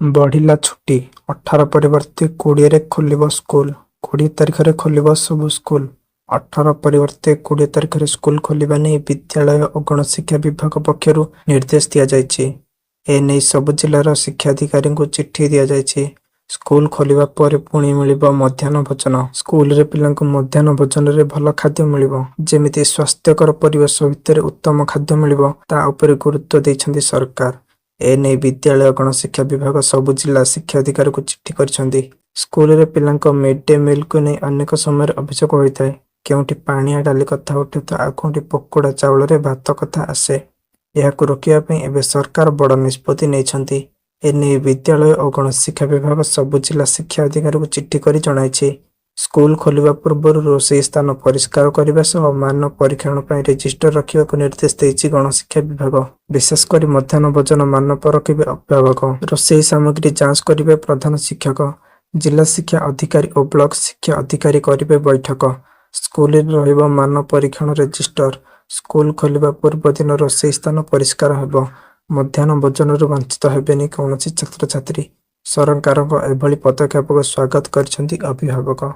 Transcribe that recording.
ବଢ଼ିଲା ଛୁଟି, 18 ପରିବର୍ତ୍ତେ 20ରେ ଖୋଲିବ ସ୍କୁଲ। 20 ତାରିଖରେ ଖୋଲିବ ସବୁ ସ୍କୁଲ। 18 ପରିବର୍ତ୍ତେ 20 ତାରିଖରେ ସ୍କୁଲ ଖୋଲିବା ନେଇ ବିଦ୍ୟାଳୟ ଓ ଗଣଶିକ୍ଷା ବିଭାଗ ପକ୍ଷରୁ ନିର୍ଦ୍ଦେଶ ଦିଆଯାଇଛି। ଏନେଇ ସବୁ ଜିଲ୍ଲାର ଶିକ୍ଷାଧିକାରୀଙ୍କୁ ଚିଠି ଦିଆଯାଇଛି। ସ୍କୁଲ ଖୋଲିବା ପରେ ପୁଣି ମିଳିବ ମଧ୍ୟାହ୍ନ ଭୋଜନ। ସ୍କୁଲରେ ପିଲାଙ୍କୁ ମଧ୍ୟାହ୍ନ ଭୋଜନରେ ଭଲ ଖାଦ୍ୟ ମିଳିବ। ଯେମିତି ସ୍ୱାସ୍ଥ୍ୟକର ପରିବେଶ ଭିତରେ ଉତ୍ତମ ଖାଦ୍ୟ ମିଳିବ, ତା ଉପରେ ଗୁରୁତ୍ୱ ଦେଇଛନ୍ତି ସରକାର। ଏନେଇ ବିଦ୍ୟାଳୟ ଗଣଶିକ୍ଷା ବିଭାଗ ସବୁ ଜିଲ୍ଲା ଶିକ୍ଷାଧିକାରୀଙ୍କୁ ଚିଠି କରିଛନ୍ତି। ସ୍କୁଲରେ ପିଲାଙ୍କ ମିଡ୍ ଡେ ମିଲକୁ ନେଇ ଅନେକ ସମୟରେ ଅଭିଯୋଗ ହୋଇଥାଏ। କେଉଁଠି ପାଣିଆ ଡାଲି କଥା ଉଠେ ତ ଆଉ କେଉଁଠି ପୋକଡ଼ା ଚାଉଳରେ ଭାତ କଥା ଆସେ। ଏହାକୁ ରୋକିବା ପାଇଁ ଏବେ ସରକାର ବଡ଼ ନିଷ୍ପତ୍ତି ନେଇଛନ୍ତି। ଏନେଇ ବିଦ୍ୟାଳୟ ଓ ଗଣଶିକ୍ଷା ବିଭାଗ ସବୁ ଜିଲ୍ଲା ଶିକ୍ଷା ଅଧିକାରୀଙ୍କୁ ଚିଠି କରି ଜଣାଇଛି। ସ୍କୁଲ ଖୋଲିବା ପୂର୍ବରୁ ରୋଷେଇ ସ୍ଥାନ ପରିଷ୍କାର କରିବା ସହ ମାନ ପରୀକ୍ଷଣ ପାଇଁ ରେଜିଷ୍ଟର ରଖିବାକୁ ନିର୍ଦ୍ଦେଶ ଦେଇଛି ଗଣଶିକ୍ଷା ବିଭାଗ। ବିଶେଷ କରି ମଧ୍ୟାହ୍ନ ଭୋଜନ ମାନ ପରଖିବେ ଅଭିଭାବକ। ରୋଷେଇ ସାମଗ୍ରୀ ଯାଞ୍ଚ କରିବେ ପ୍ରଧାନ ଶିକ୍ଷକ। ଜିଲ୍ଲା ଶିକ୍ଷା ଅଧିକାରୀ ଓ ବ୍ଲକ ଶିକ୍ଷା ଅଧିକାରୀ କରିବେ ବୈଠକ। ସ୍କୁଲରେ ରହିବ ମାନ ପରୀକ୍ଷଣ ରେଜିଷ୍ଟର। ସ୍କୁଲ ଖୋଲିବା ପୂର୍ବଦିନ ରୋଷେଇ ସ୍ଥାନ ପରିଷ୍କାର ହେବ। ମଧ୍ୟାହ୍ନ ଭୋଜନରୁ ବଞ୍ଚିତ ହେବେନି କୌଣସି ଛାତ୍ରଛାତ୍ରୀ। ସରକାରଙ୍କ ଏଭଳି ପଦକ୍ଷେପକୁ ସ୍ୱାଗତ କରିଛନ୍ତି ଅଭିଭାବକ।